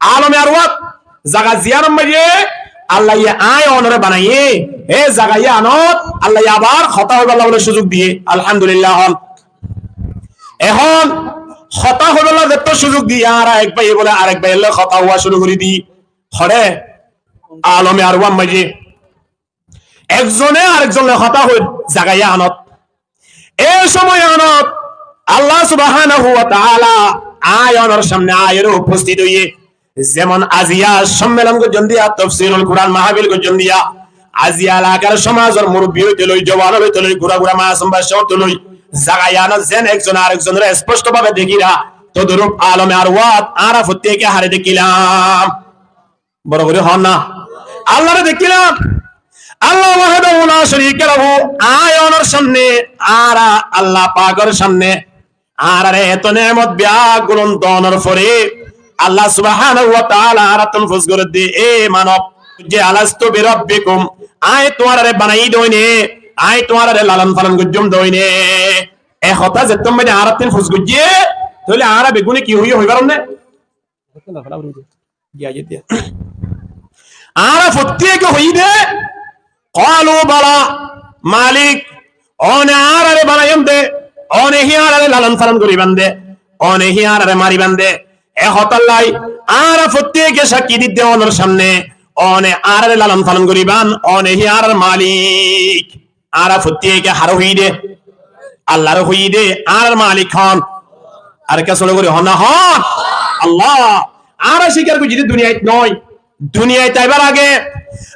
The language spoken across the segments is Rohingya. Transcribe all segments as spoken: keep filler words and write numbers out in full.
Alome arwát, zaga ziyánor maze Allaye aññí onore banaiyé, e zaga yíanot Allaye abar hotá hoibálla bóle cúzuk diyé. Alhamdulillah hon. Ehón hotá hoibálla zetó cúzuk diyé, añára ek báiye bóle arek báiyor lói hotá hoó cúru gorí di. Hoçé? Alome arwát maze. Ekzone arekzon lói hotá hoór zaga yíanot. E cómoi yíanot Allah subhanahu wa taala aññí onor samne aiyóre ufostit óiye. Zemon aziya cómmelon goijjón diya, tofsirul Kuran mahafil goijjón diya, aziya elakar cómazor murubbi óite lói, zuwan óite lói, gura gura masum bacca óite lói, zaga yíanot zen ekzone arekzonore esposto bábe dekíra, todorup alome arwát añára fottí eke hare dekílam. Boro gorí hoón na. Allaré dekílam. Allah wahdahu la sharika lahu, aññí onor samne, añára Allah pakor samne, añárare eto neemot biyaggulun donor fore, Allah subhanahu wa taala añárattún fus gorédde, e manob, ze alastu bi rabbikum, aññí tuáñrare banaiyí dé óine, aññí tuáñrare lalon falon goijjóm dé óine. E hotá zettót maze añárattún fus goijjé, tóile añára beggúne ki hoiyé hoi faron né? Añára fottí eke hoiyí dé, qalu bala, Malik, one añárare banaiyón dé, one hí añárare lalon falon goríban dé, one hí añárare mariban dé. E hotállai añára fottí eke sákki didde onor samne, one añárare lalon falon goríban, one hí añárar Malik. Añára fottí eke haré hoiyí dé? Allaré hoiyí dé, añárar Malik hon? Arekka sóro gorí hoón na, hon? Allah. Añára cíkar goijjí dé duniyait no, duniyait aibar age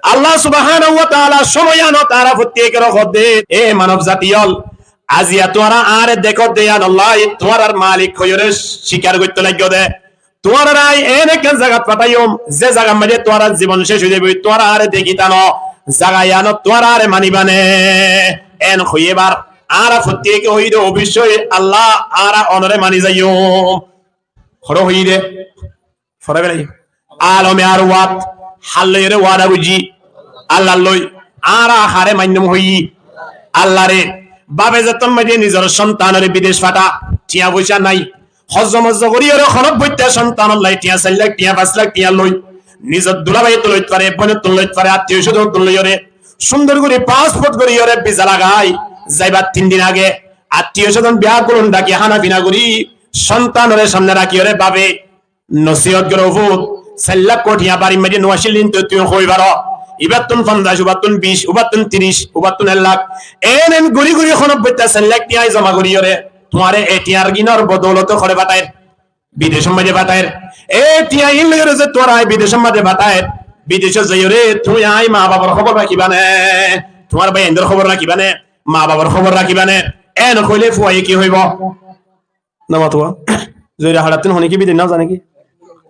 Allah subhanahu wa taala cómoi yíanot añára fottí ekere hoódde, e manob zati ól, aziya tuáñra añáre dekódde yíanolla, tuáñrar Malik hoiyóre cíkar goittó laiggó dé. Tuáñrare aññí eén ekkán zagat fatháiyum, ze zagar maze tuáñrar zibon céc ói zaiboi, tuáñra añáre dekítá no, zaga yíanot tuáñra añáre maniba né? Eén hoiyé bar añára fottí eke hoiyí dé, oboicói Allah, añára onore mani zaiyum. Hoçé hoiyí dé? Fore belai. Alome arwát, hár loiyóre wada goijjí, Allar lói. Añára haré mainnum hoiyí? Allaré. Bafe zettót maze nizor sontanore bidec fatá, tiañ foicá nái, hozzo mozzo goríyore honó boitta sontanor lai tiañ sair lak tiañ, fañs lak tiañ loi, nizor dulabáiyottún loit fare, bóinottún loit fare, attiyo sózonottún loiyóre, cúndor gorí passport goríyore biza lagai, zaibar tin din age attiyo sózon biyaggulun dhaki hána fina gorí, sontanore samne rakíyore bafe nosiyot goró, fut, sair lak tiañ barir maze no accíl dé, tui hoi faro, ibáttun fonzaic, ubáttun bic, ubáttun tiric, ubáttun ek lak, eén eén gorí gorí honó boitta sair lak tiañ zoma goríyore, tuáñre e tiañr gínor bodoulote hoçé fatháir? Bidecór maze fatháir. E tiañ ín loiyóre ze tuáñre aññí bidecór maze fatháir, bidecót zaiyóre tui aññí ma bafor hóbor rakíba né? Tuáñr báiyaindor hóbor rakíba né? Ma bafor hóbor rakíba né? Eén hoilé fuaye ki hoibo? Nomatuwa. Zoira haçattún hone ki bidin no zane ki?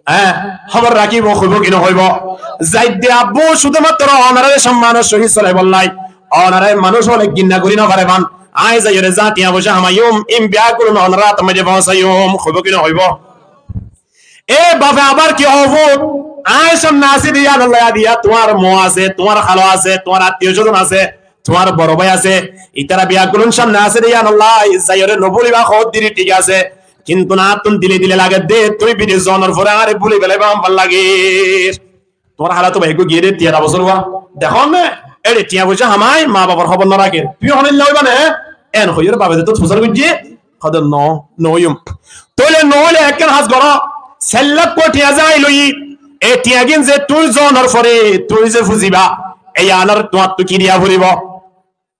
Eé, hóbor rakíbo, hoibo ki no hoibo? Zaidde abbu cúde matro onorare sommanor sóhit solaibolla, onorare manúic ókkole ginna gorí no fare fán. Aññí zaiyóre za tiañ foicá hamaiyum, ín biyaggulun onorar átor maze foóñsaiyum, hoibo ki no hoibo? E bafe abar ki hoó, fut, aññí samne así dé yíanolla, adiya tuáñr mo asé, tuáñr hálo asé, tuáñr attiyo sózon asé, tuáñr boro bái asé, ítara biyaggulun samne asé dé yíanolla, zaiyóre no búliba hoó dé, thík asé, kintu añárttún dile dile lagedde, tui bidec zonor fore añáre búli félaiba fán lagér. Tuáñr hála to bái eggúa giyé dé, tiañ da bosór wá. Dekó né, ére tiañ foicá hamai, ma bafor hóbor no rakér. Tui honóilla óiba né? Eén hoiyóre bafe zettót fusár goijjé, hoódde no, no óiyum. Tóile no óile ekkán ham goró, sair lak tiañ zai loi, e tiañgín ze tui zonor fore tui ze fuziba, e yíanor tuáñttu ki diya foribo?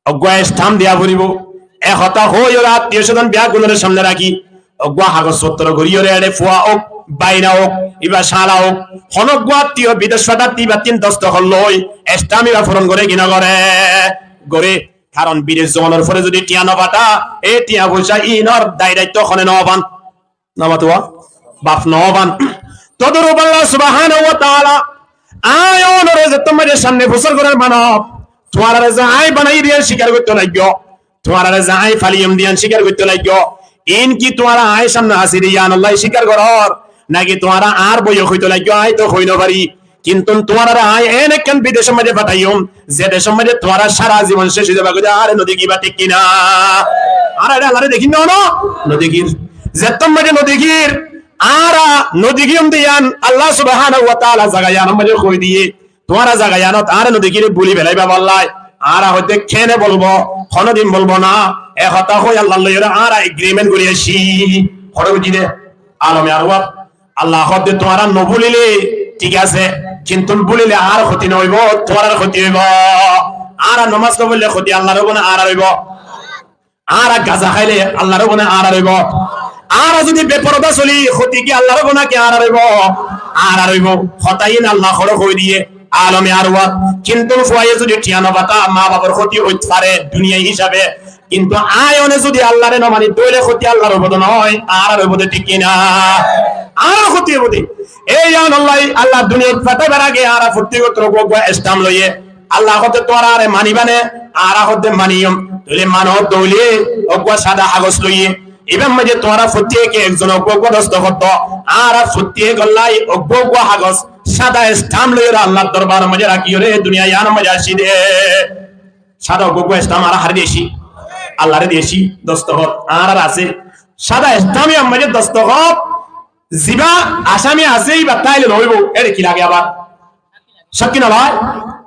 Eggúa estham diya foribo. E hotá hoóiyoré attiyo sózon biyaggúnore samne rakí, eggúa hagos fottoro goríyoré, ére fua ók, báina ók, íba cála ók, honó eggúa attiyo bidec fathátte íbattún dostokot loi estham íba furon goré ki no goré? Goré. Karon bidec zonor fore zodi tiañ no fathá, e tiañ foicá ínor dai daitto hone no fán? Nomatuwa, baf no fán. Todorup Allah subhanahu wa taala aññí onore zettót maze samne fusár gorér manob, tuáñrare za aññí banaiyí dé yían cíkar goittó laiggó, tuáñrare za aññí faliyum dé yían cíkar goittó laiggó. Ín ki tuáñra aññí samne así dé yíanolla cíkar gorór, náki tuáñra añár boiye hoitó laiggó, aññí to hoi no fari. Kintu tuáñrare aññí eén ekkán bidecór maze fatháiyum, ze decór maze tuáñra sára zibon céc ói zaiba goi dé, añáre no dekíba, thík ki na? Añára ére Allaré dekír né no? No dekír. Zettót maze no dekír, Añára nodekíyum de yián Allah subhanahu wa taala zaga yiánor maze hoi diye, tuáñra zaga yiánot añára nodekíle buli felaiba ballai. Añára hoidde kene bolbo, honodin bolbo na. E hotá hoi Allar loi añára agreement gori aiccí. Hotá buzide? Alome arwat Allah hoódde tuáñra nobulile thík asé, kintu bulile añár hoti noóibo, tuáñrar hoti óibo. Añára nomás nofoille hoti Allar óibo na añárar óibo? Añára gaza háile Allar óibo na añárar óibo? Añára zodi beforoda soli hoti ki Allar óibo naki añárar óibo? Añárar óibo. Hotá iín Allah hoçé hoi diye? Alome arwat. Kintu fuaye zodi thiañ nofata ma bafor hoti óit fare duniyai hísabe, kintu aññí one zodi Allare nomani dóile hoti Allar óibo de noó, añárar óibo de, thík ki na? Añárar hoti óibo de. Ei yiánolla Allah duniyait fataibar age añára fottiyekottor uggwá uggwá stamp loiye. Allah hoódde tuáñra añáre maniba né? Añára hoódde maniyum. Tóile mano dóile uggwá sada hagos loiye. Ibar maze tuáñra fottiyeke ekzone uggwá uggwá dostohot do. Añára fottiyekolla uggwá uggwá hagos sada stamp loiyore Allar dorbaror maze rakiyore duniya yiánor maze aiccí de. Sada uggwá uggwá stamp añára hare di aiccí? Allare di aiccí. Dostohot añárar asé. Sada stamp ibar maze dostohot, ziba asami asé iba táile noóibo. Ére ki lage abar? Sakki nolai?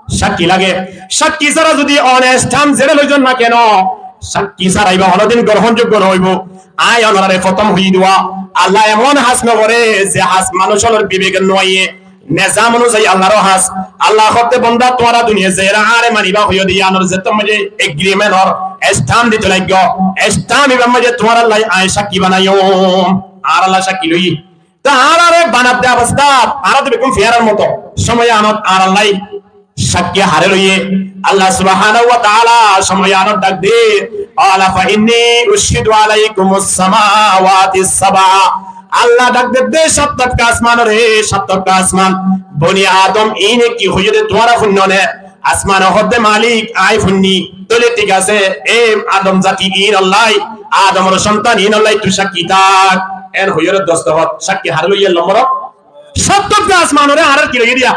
Sakki lage. Sakki sára zodi one stamp zere loizon na keno, sakki sára iba honodin gorhonjoggo noóibo. Aññí onorare fottóm hoi dua, Allah emon has nogore ze has manúic ókkolor bibeke nuaiye. Nezam onuzayi Allaró has. Allah hoódde, bonda, tuáñra duniyait zaiyore añáre maniba hoiyó de, yiánor zettót maze agreement or stamp dito laiggó. Stamp ibar maze tuáñralla aññí sakki banaiyum. Añáralla sakki loiye. Te añárare banadde obostát añára to beggún feyarar moto. Cómoi anot añáralla sakki hare loiye? Allah subhanahu wa taala cómoi anot dhak de, qala fa inni ushhidu alaykumus samawati sab'a. Allah dhak de de sat tobka asmanore, sat tobka asman. Boni Adom iíne ki hoiyé de tuáñra fuinno né? Asmane hoódde, Malik, aññí fuinní. Tóile thík asé, e Adom zati iínolla, Adomor sontan iínolla tui sakki tak. En hoiyore dostohot, sakki hare loiye lombor? Sat tobka asmanore añárar ki loiye diya?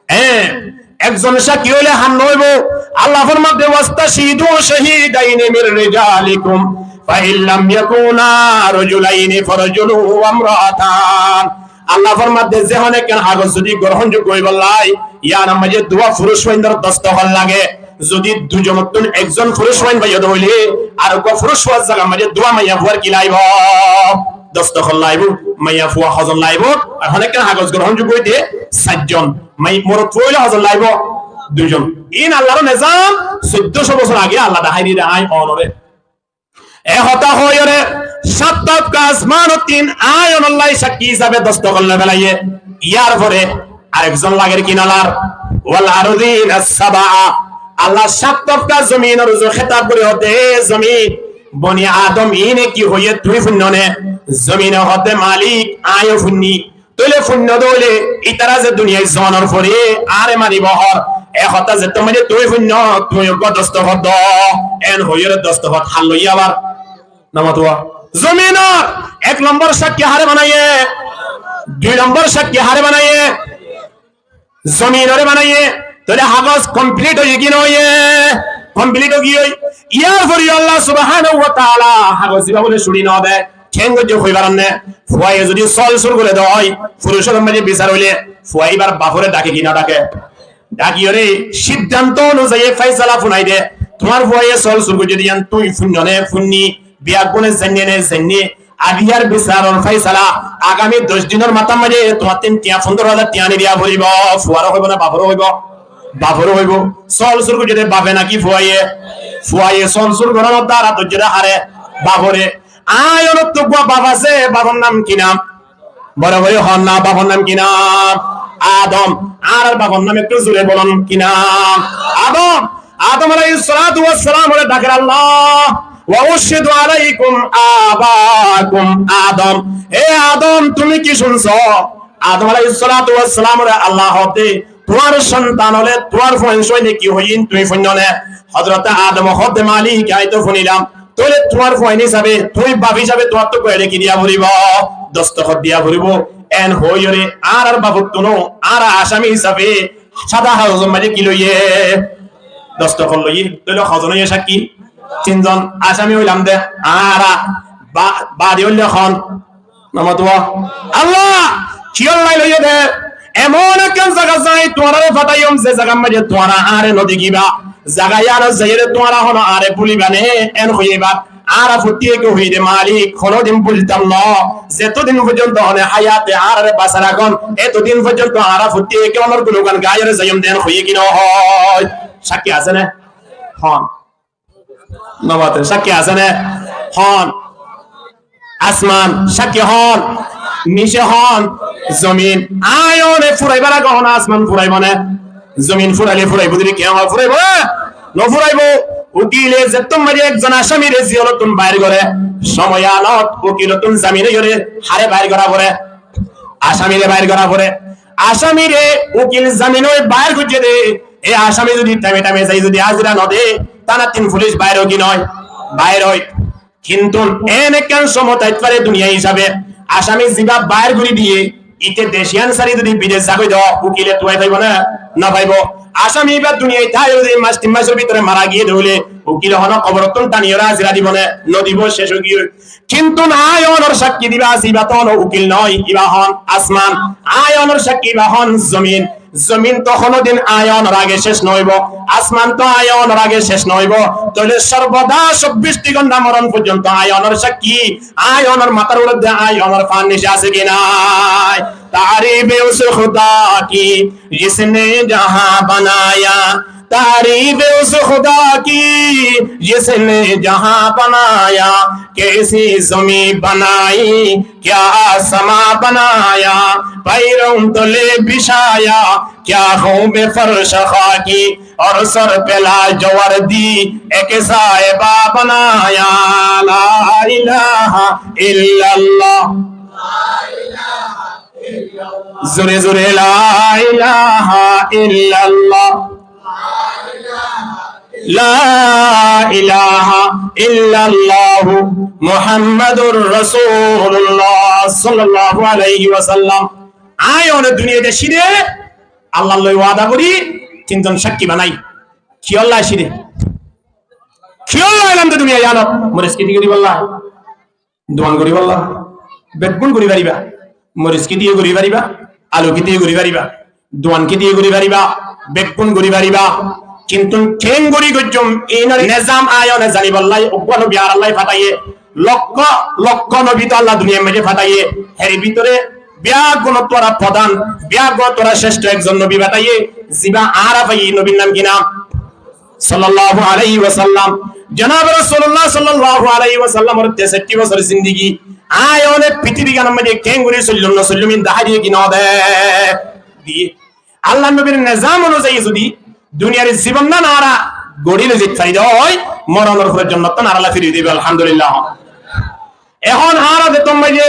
Hé, ekzon sakki óile ham noóibo. Allah formadde, wastashhidu shahidaini min rijalikum, fa in lam yakuna rajulayni farajulun wa imra'atan. Allah formadde, ze hono ekkán hagos zodi gorhonjoggo óibolla, yiánor maze duwa furuc fuaindor dostohot lage. Zodi duizonottún ekzon furuc fuain faiyo de óile, ar uggwá furuc fuar zagar maze duwa maiya fuar ki laibo? Dostohot laibo. Maiya fua hozon laibo? Ar hono ekkán hagos gorhonjoggo óite sair zon. Mai-, morot fua óile hozon laibo? Duizon. Iín Allaró nezam, soiddocó bosór age Allah dahái diye de aññí onore. E hotá hoiyore sat tobka asmanottín aññí onolla sakki hísabe dostohot loi felaiye. Yar fore arekzon lager ki nolar? Wal ardina sab'a. Allah sat tobka zominor uzu hétab gori hoódde, e zomin, Boni Adom iíne ki hoiyé tui fuinno né? Zomine hoódde, Malik, aññíyo fuinní. Tóile fuinno de óile, ítara ze duniyait zonor fore añáre manibo hoór, e hotá zettót maze tui fuinno, tui uggwá dostohot do. En hoiyore dostohot hár loiye abar? Nomatuwa. Zominor ek lombor sakki hare banaiye? Dui lombor sakki hare banaiye? Zominore banaiye. Tóile hagos complete óiye ki noóiye? Complete ói giyói. Yar fore Allah subhanahu wa taala hagos ibá bole cúri no de. Keén goijje hoi faron né? Fuaye zodi sóol sur gore de ói, furucór maze bisar óile, fuaye ibár bafore dake ki no dake? Dakiyore siddánto onuzayi faisala funai de. Tuáñr fuaye sóol sur goijje de yián tui fuinno né fuinní, biyaggúne zainne né zainné, ar yar bisaror faisala agami doc dinor matár maze tuáñttún tiañ, fundóro házar tiañ ani diya foribo. Fuaró hoibo na baforó hoibo? Baforó hoibo. Sóol sur goijje de bafe naki fuaye? Fuaye sóol sur gorónor dara doijje de hare? Bafore. Aññí onottú uggwá baf asé, bafor nam ki nam? Boro gorí hoón na, bafor nam ki nam? Adom. Añárar bafor nam ekটু zure bolón, ki nam? Adom. Adom aláihis salatu was salamore daker Allah, wa ushhidu aláikum abaakum Adam. E Adom, tumi ki cúnso? Adom aláihis salatu was salamore Allah hoódde, tuáñr sontan óle, tuáñr fuain cúaine ki hoiyín tui fuinno né? Hozrote Adome hoódde, Malik, aññí to fúnilam. Tóile tuáñr fuain hísabe, tui baf hísabe tuáñttu goile ki diya foribo? Dostohot diya foribo. En hoiyóre añárar bafottúnou añára asami hísabe sáda hagozor maze ki loiye? Dostohot loiye. Tóile hozon óiye sakkí? Tin zon. Asami óilam de añára. Ba-, baadi óile hon? Nomatuwa. Allah, kiyólla loiyé de? Emon ekkán zagat zai tuáñráre fataiyum, ze zagar maze tuáñra añáre nodekiba. Zaga iyanot zaiyóre tuáñra hono añáre búliba né, en hoiyé ba. Añára fottí eke hoiyí de, Malik, honodin búlitam no. Zetodin foijjonto hone hayate añáráre basai rakón, etodin foijjonto añára fottí eke honor gunogan gaiyóre zaiyum de, en hoiyé ki no hoó? Sákki asé né? Hon. Nomatuwa, sákki asé né? Hon. Asman, sákki hon. Nice hon. Zomin. Aññí one furaibar age hono asman furaibo né? Zomin furaile furaibo, zodi kiyamot furaibo né? No furaibo. Ukile zettót maze ekzon asamire jelottún bair gore, somoyanot ukilottún zamin óiyore hare bair gora fore? Asamire bair gora fore. Asamire ukil zamin ói bair goijjé de, e asami zodi thaime thaime zai zodi házira no de, tánattún fulic bair ói ki no? Bair ói. Kintu en ekkán somot ait fare duniyai hísabe, asami ziba bair gorí diye, ite dec iyan sári zodi bidec zagói de, ukile tuwai faibo né? No faibo. Asami iba duniyai tái zodi mac tin macor bútore mara giyé de óile, ukile hono koborottún taniyóre házira dibo né? No dibo, cec ói giyói. Kintu aññí onor sákki diba asé, iba to hono ukil no, iba hon asman. Aññí onor sákki iba hon zomin. Zomin to honodin aññí onor age cec no óibo, asman to aññí onor age cec no óibo. Tóile sorboda sobbic gonta moron foijjonto aññí onor sákki, aññí onor matár uore de aññí onor fár nice asé ki nai? تعریف اس خدا کی جس نے جہاں بنایا، تعریف اس خدا کی جس نے جہاں بنایا، کیسی زمین بنائی، کیا آسماں بنایا، پیروں تلے بچھایا، کیا خوب فرش خاکی، اور سر پہ لاجوردی ایک سائبہ بنایا۔ لا الہ الا اللہ۔ زورے زورے لا الہ الا اللہ۔ لا الہ الا اللہ محمد رسول اللہ صلی اللہ علیہ وسلم۔ Aññí one duniyait aiccí de, Allar loi wada gorí, tinzon sákki banai. Kiyólla aiccí de? Kiyólla ailam de duniyai iyanot? Moris kéti goríbolla, duan goríbolla, beggún gorí fariba. Moris kéti gorí fariba, alu kéti gorí fariba, duan kéti gorí fariba, beggún gorí fariba. Kintu keéngorí goijjum, inor nezam aññí one zanibolla, uggwá nobi añárallá fataiye, lokko lokko nobi to Allah duniyair maze fataiye, her bútore beggúnottú ara prodhan, beggúnottú ara cectho ekzon nobi fataiye, ziba añára faiyi, nobir nam ki nam? Sallallahu alaihi wasallam. Jonabe Rosulullah sallallahu alaihi wasallamor tesattí bosór zindigi, aññí one fitibí ganor maze keéngorí soillum no soillum in dahái diye ki no de? Diye. Allar nobir nezam onuzayi zodi duniyair zibon gán añára gorí loi zait fari de ói, moronor fore jonnot tún añárallá firi dibo, alhamdulillah. Ehón añára de tómmaze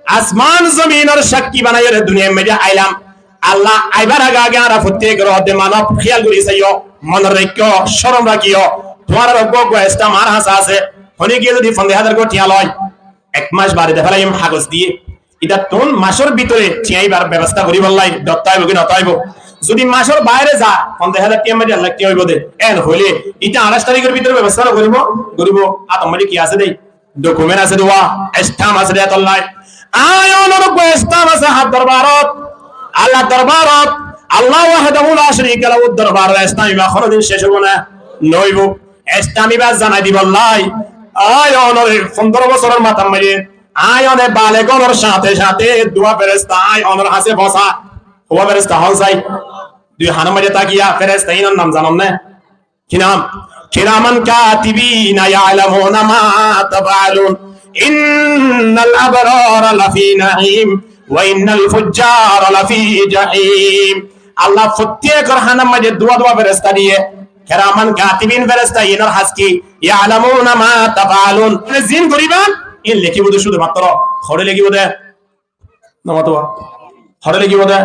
asman zominor sákki banaiyóre duniyair maze ailam. Allah aibar age age añára fottí ekzon de manob hiyal gorí saiyó, monot raikkó, córom rakíyo, tuáñrar uggwá uggwá estam añár hañsé asé, hone giyé zodi fonzaic házar gó thiañ loi, ek mac bade de felaiyum hagos diye. Itattún macór bútore thiañ ibar bebosta goríbolla dótta óibo ki no dótta óibo? Zodi macór baire za, fonzaic házar thiañ maze ek lak thiañ óibo de. En hoile ita añçáic tarikor bútore bebosta no goríbo? Goríbo. Átor maze ki asé de? Dokument asé de, wa estam asé de, etollá. Aññí onor uggwá estam asé, har dorbarot, Allar dorbarot, Allah wahdahu la sharika lahur dorbarot estam iba honodin cec óibo né? No óibo. Estam iba zanai dibolla aññí onore fondoro bosóror matár maze aññí one baleg ónor cáñte cáñte duwá feresta aññí onor hañsé fosá. Duwá feresta hon sai? Dui hanor maze tákiya feresta inor nam zanon né? Ki nam? كراما كاتبين يعلمون ما تفعلون. إن الأبرار لفي نعيم وإن الفجار لفي جحيم. Allah fottí ekzon hanor maze duwá duwá feresta diye. Kiraman katibin feresta inor ham ki? يعلمون ما تفعلون. Zin goriba, in lekibo de cúdu matro. Hore lekibo de? Nomatuwa. Hore lekibo de?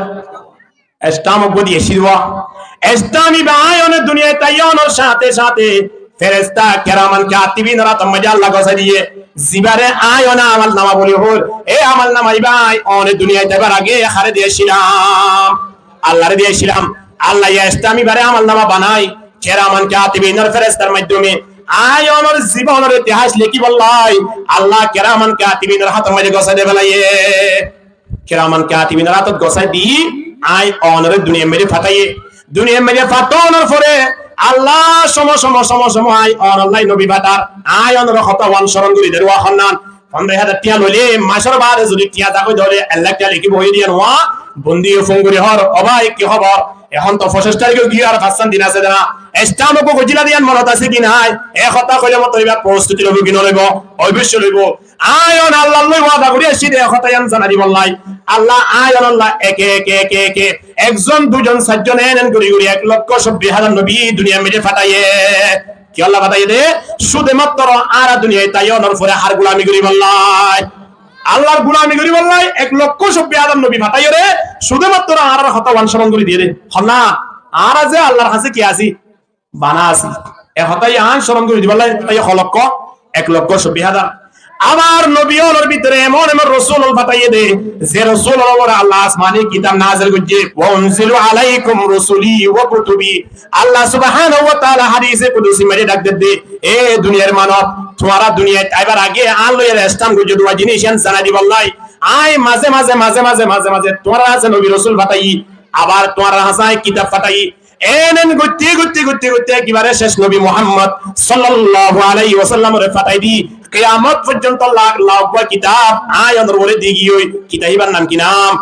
Estam uggwá diye cíduwa. Estam iba aññí one duniyait aiya onor cáñte cáñte feresta kiraman katibinor átor maze Allah gosai diye. Zibare aññí one amal nama buli hoór, e amal nama iba aññí one duniyait aibar age hare diye cílam? Allare diye cílam. Allah ye estam ibare amal nama banai kiraman katibinor ferestar maiddome Aññí onor zibonor itihas lekíbolla Allah kiraman katibinor hátor maze gosái de félaiye. Kiraman katibinor hátot gosái di aññí onore duniyar maze fataiye. Duniyar maze fatónor fore Allah somo somo somo somo aññí onolla nobi fatar. Aññí onor hotá wan soron gorí der, wa honnan. Fondro házar tiañ loile, macor baade zodi tiañ táke de óile ek lak tiañ lekíbo hoiyé de yián. Wa bondi ye fon gorí hoór, "O bái, ki hóbor? Ehón to focíc tarík ói giyói, ar fañsán din asé de na. Estam uggwá goijjíla de yián monot asé ki nái?" E hotá hoilé mottor ibá prostuti loibo ki no loibo? Oboicco loibo. Aññí on Allahr lói wada gorí aiccí de e hotá yián zanai dibolla. Allah aññí onolla eke eke eke eke ekzon, duizon, sairzon, en en gorí gorí ek lokko sobbic házar nobi duniyar maze fataiye. Kiyólla fataiye de? Cúde mottor añára duniyait táiya onor fore har gulami goríbolla. Allahr gulami goríbolla ek lokko sobbic házar nobi fataiye de, cúde mottor añárar hotá wan soron gorí diye de. Hon na, añára ze Allahr hañsé ki así? Bana así. E hotá yián soron gorí dibolla fataiye ho lokko? Ek lokko sobbic házar. Abar nobi ólor bútore emon emon rosul ól fataiye de, ze rosul ólor uore Allah asmani kitab nazil goijjé. "Wa unzilu alaikum rusuli wa kutubi." Allah subhanahu wa taala hadise kudusi maze dhak der de, "E duniyar manob, tuáñra duniyait aibar age añár loi estam goijjó de uggwá jinis yián zanai dibolla. Aññí maze maze maze maze maze maze tuáñrar hañsé nobi rosul fataiyi, abar tuáñrar hañsé aññí kitab fataiyi." En en goitté goitté goitté goitté ekebare cec nobi Muhammod sallallahu alaihi wasallamore fatai di, kiyamot foijjonto lak lak uggwá kitab aññí onor uore di giyói. Kitab ibár nam ki nam?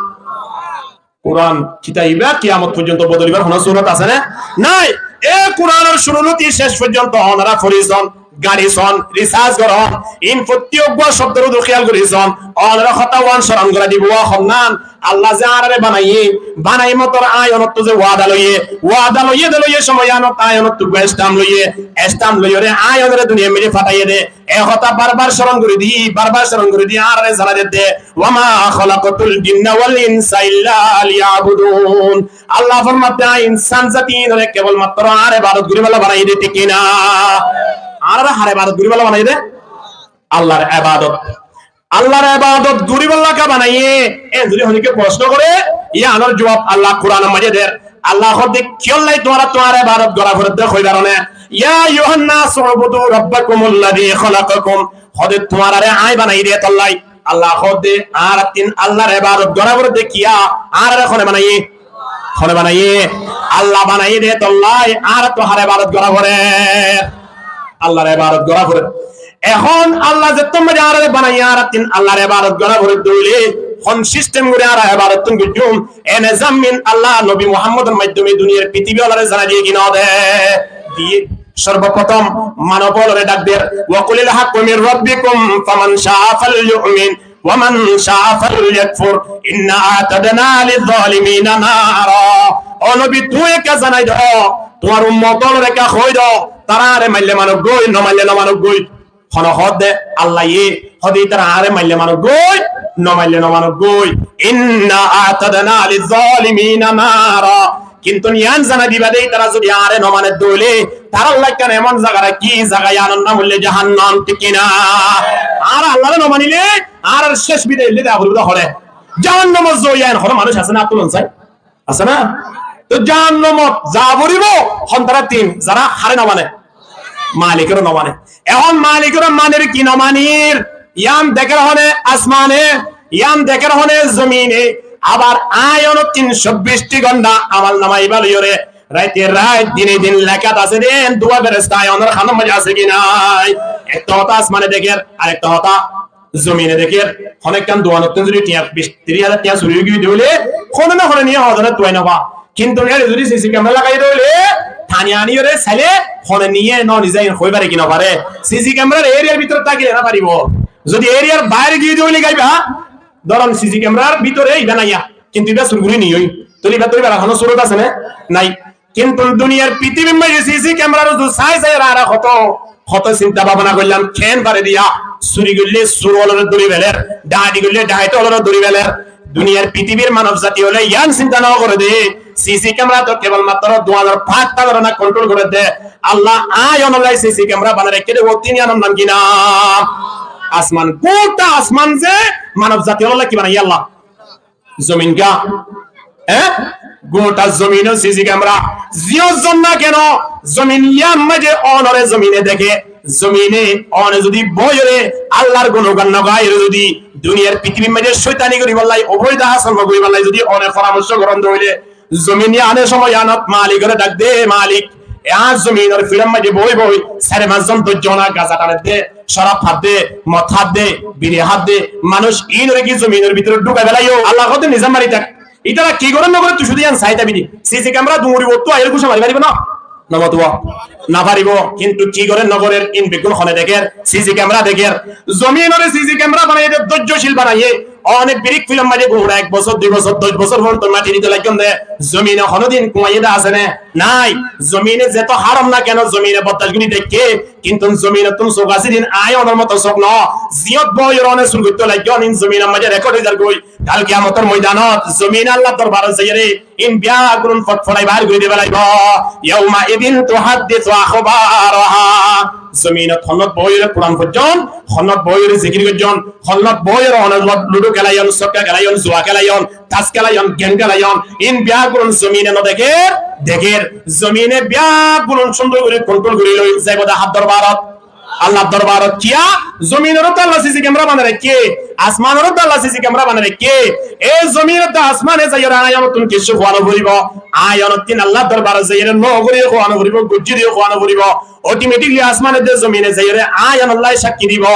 Kuran. Kitab ibá kiyamot foijjonto bodolibar hono surot asé né? Nái. E Kuranor cúru lóti cec foijjonto onora fori son, gari son, risarc goron, in fottí uggwá cobdor uzu kiyal gorí son, onora hotá wan soron gorai dibo, wa honnan. Allah ze añárare banaiye, banai mottor aññí onottú ze wada loiye, wada loiye de loiye somoi yiánot aññí onottú uggwá estam loiye, estam loiyóre aññí onore duniyar maze fataiye de. E hotá bar bar soron gorí di, bar bar soron gorí di añárare zanai der de, "Wa ma khalaqtul jinna wal insa illa liya'budun." Allah formar de, "Aññí insan zati inore kebol mottor añár ebadot goríbolla banaiye de," thík ki na? Añárare har ebadot goríbolla banaiye de? Allahr ebadot. Allahr ebadot goríbolla banaiye. En zodi honikka fosno gore, yiánor juab Allah Kuranor maze der. Allah hoódde, "Kiyólla tuáñra tuáñrar ebadot gora foredde hoi faro né? Ya ayyuhan nasu u'budu rabbakumul ladhi khalaqakum." Hoódde, "Tuáñrare aññí banaiyi de etolla." Allah hoódde, "Añárattin Allahr ebadot gora foredde kiyá? Añárare hone banaiye?" Hone banaiye? Allah banaiye de etolla, añárattú har ebadot gora forer? Allahr ebadot gora forer. Ehón Allah zettót maze añárare banaiye, añárattin Allahr ebadot gora forer de óile, hon sistem gorí añára ebadottún goijjum? E nezam min Allah nobi Muhammodor maiddome duniyar fitibi ólore zanai diye ki no de? Diye. Sorboprotom manob ólore dhak der, "Wa qulil haqqu min rabbikum faman sha'a falyu'min." "Wa man sha'a falyakfur, inna a'tadna lizzalimina nara." Ó nobi, tuñí ekká zanai do, tuáñr ummot ólore ekká hoi do, tará añáre maille manok goi, no maille no manok goi. Hone hoódde? Allaye hoódde, tará añáre maille manok goi, no maille no manok goi. "Inna a'tadna lizzalimina nara." Kintu yián zanai diba de, tará zodi añáre no mane de óile, tarálla ekkán emon zaga rakí, zaga yiánor nam óilde jahannam, thík ki na? Añára Allare no manile, añárar cec bidai óilde de abar bidai hore. Jahannamot zoi yián hono manúc asé né, attú lon sai? Asé né? To jahannamot za foribo, hon tarattin, zará hare no mane? Malikore no mane. Ehón malikore manir ki no manir? Yián dekér hone? Asmane. Yián dekér hone? Zomine. Abar aññí onottin cobbic ti gonta amal nama ibá loiyóre, raite rait, dine din lekat asé de, en duwa feresta aññí onor hanor maze asé ki nai? Ekta hotá asmane dekér, ar ekta hotá zomine dekér. Hone ekkán duanottún zodi tiañ, bic, tiríc házar tiañ suri ói giyói de óile, hone no hone niye hozanot duwai no fa. Kintu ere zodi sisi kemera lagai de óile, tani aniyóre saile, hone niye no nize, in hoi fare ki no fare? Sisi kemerar eriyar bútore tákile no faribo. Zodi eriyar baire giyói de óile gaiba, dóron sisi kemerar bútore iba naiya, kintu iba sur gorí niyói. Tóile iba tóile ar hono surot asé né? Nai. Kintu duniyar fitibir maze sisi kemerar uzu sai sai añára hoto, hoto sinta bábona goillám, keén fare diya, suri goille sur ólore dóri feler, dahati goille dahait ólore dóri feler. Duniyar fitibir manob zati óle yián sinta no gore de, sisi kemera to kebol matro duanor fat tagorana kontrol gore de. Allah aññí onolla sisi kemera banai raikké de, ó tin yiánor nam ki nam? Asman, gota asman ze manob zati ólla ki banaiye Allah? Zomin ga? Eé? Gota zomin ó sisi kemera. Ziyót zon na keno, zomin yián maze onore zomine deké. Zomine one zodi boiyóre Allar gunogan no gaiyóre zodi duniyar pitibir maze cóitani goribolla, oboido asol no goribolla zodi one foramorco goron de óile, zomine ane somoy anot malikore dhak de, "Malik, e añár zominor fiçor maze boi boi sair fañs zon doc zona gaza tane de, corab há de, mot há de, biri há de, manúc inore ki zominor bútore dhukai felaiyo?" Allah hoó de, "Nize mari thak." Ítara ki gorer no gorer tui cúdu yián sai tábi de. Sisi kemera duñri ottu aiyóre guca mari faribo na? No matibo, no faribo. Kintu ki gorer no gorer in beggún hone deker? Sisi kemera deker. Zominore sisi kemera banaiye de, dóijjocil banaiye. One birik filom maze gura ek bosór, dui bosór, doc bosór forzonto mati dito laiggón de. Zomine honodin kumaiye de asé ne? Nai. Zomine zeto háram na keno, zomine boddac gori dekke. Kintu zominottún suk asé din añí onor moto suk no. Ziyót boiyóre one sur goitto laiggón, in zominor maze rekod ói zargoi. Kal kiyamotor moidanot zomine Allar dorbarot zaiyóre in beggún fotforai bar gori di felaibo. Yawma idin tuhaddisu akhbaraha. Zominot honnot boiyóre Kuran foijjon, honnot boiyóre zikir goijjon, honnot boiyóre onor ludu kelaiyon, sokka kelaiyon, zuwa kelaiyon, tas kelaiyon, gem kelaiyon, in beggún zomine no deker? Deker. Zomine beggún cúndor gori kontrol gori loi zaibo de hár dorbarot? Allar dorbarot. Kiyá? Zominore to Allah sisi kemera banai raikké, asmanore to Allah sisi kemera banai raikké. E zomin ar asmane zaiyóre añí onottún kessú hoó no foribo. Añí onottún Allar dorbarot zaiyóre no gorí hoó no foribo, goijjí de hoó no foribo. Otometikli asmane de zomine zaiyóre añí onolla sakki dibo.